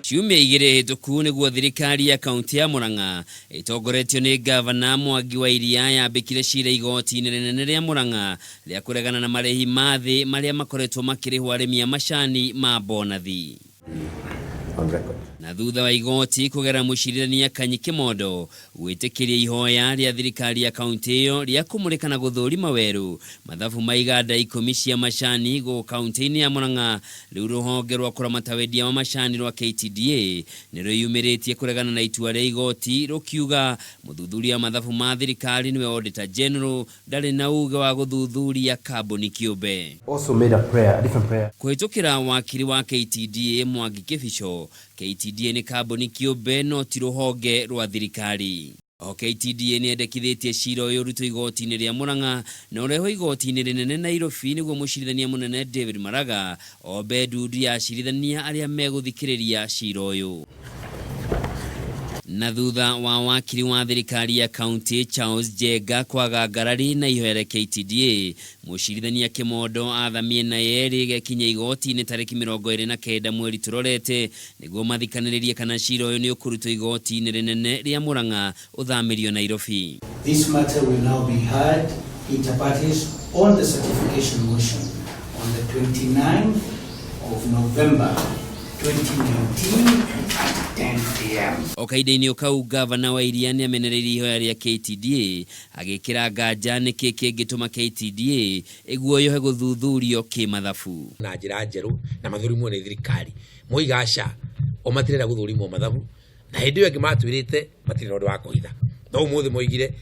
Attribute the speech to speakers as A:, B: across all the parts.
A: Ciumia 2 hĩtũku nĩguo thirikari ya kaunti ya Murang'a ĩtongoretio nĩ ngavana Mwangi wa Iria yambĩkire cira igoti-inĩ rĩnene rĩa Murang'a rĩa kũregana na marĩhi ma thĩ marĩa makoretwo makĩrĩhwo arĩmi a macani ma bonathi. Na thutha wa igoti kũgera mũcirithania Kanyi Kimondo gwĩtĩkĩria ihoya rĩa thirikari ya kaunti ĩyo rĩa kũmũrĩka na gũthũrima werũ mathabu ma iganda 10 cia macani gũkũ kaunti-inĩ ya Murang'a, rĩu rũhonge rwa kũramata wendia wa macani rwa KTDA nĩ rwĩyumĩrĩtie kũregana na itua rĩa igoti rũkiuga mũthuthuria wa mathabu ma thirikari nĩwe Auditor General ndarĩ na uge wa gũthuthuria kambuni kĩũmbe.
B: Also made a prayer, a different prayer.
A: Kũhĩtũkĩra wakiri wa KTDA Mwangi Kĩbico, KTDA nĩ kambuni kĩũmbe no ti rũhonge rwa thirikari. Oho KTDA nĩ yendekithĩtie cira ũyũ ũrutwo igoti-inĩ rĩa Murang'a na ũrehwo igoti-inĩ rĩnene Nairobi nĩguo mũcirithania mũnene David Maraga ombe ndundu ya acirithania arĩa megũthikĩrĩria cira ũyũ. Na thutha wa wakiri wa thirikari ya kaunti Charles Njenga kwaga ngarari na ihoya rĩa KTDA, mũcirithania Kimondo atha mĩena yerĩ ĩgekinyia igoti-inĩ tarĩki 29 mweri tũrorete nĩguo mathikanĩrĩrie kana cira ũyũ nĩ ũkũrutwo igoti-inĩ rĩnene rĩa Murang'a ũthamĩrio Nairobi.
C: This matter will now be heard inter partes on the certification motion on the 29th of November 2019 at 10 a.m.
A: O kahinda-inĩ o kau ngavana wa Iria nĩ amenereirie ihoya rĩa KTDA agĩkĩra nganja nĩkĩ kĩngĩtũma KTDA ĩguoyohe gũthuthurio kĩmathabu.
D: Na njĩra njerũ na mathũrimwo nĩ thirikari moiga aca o matirenda gũthũrimwo mathabu na hĩndĩ ĩyo ĩngĩ matwĩrĩte matirĩ na ũndũ wa kũhitha no ũmũthĩ moigire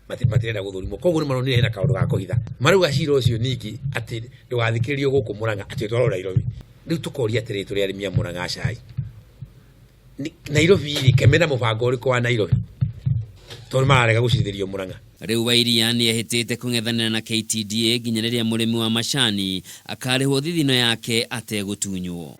D: matirenda gũthũrimwo koguo nĩ maronire hena kaũndũ ga kũhitha marauga cira ũcio ningĩ atĩ ndũgathikĩrĩrio gũkũ Murang'a atĩ ũtwarwo Nairobi. Rĩu tũkoria atĩrĩrĩ tũrĩ arĩmi a Murang'a a cai, Nairobi rĩ kemena mũbango ũrĩkũ wa Nairobi tondũ mararega gũcirithĩrio Murang'a.
A: Rĩu Wairia nĩ ehĩtĩte kũng'ethanĩra na KTDA nginya rĩrĩa mũrĩmi wa macani akarĩhwo thithino yake ategũtunywo.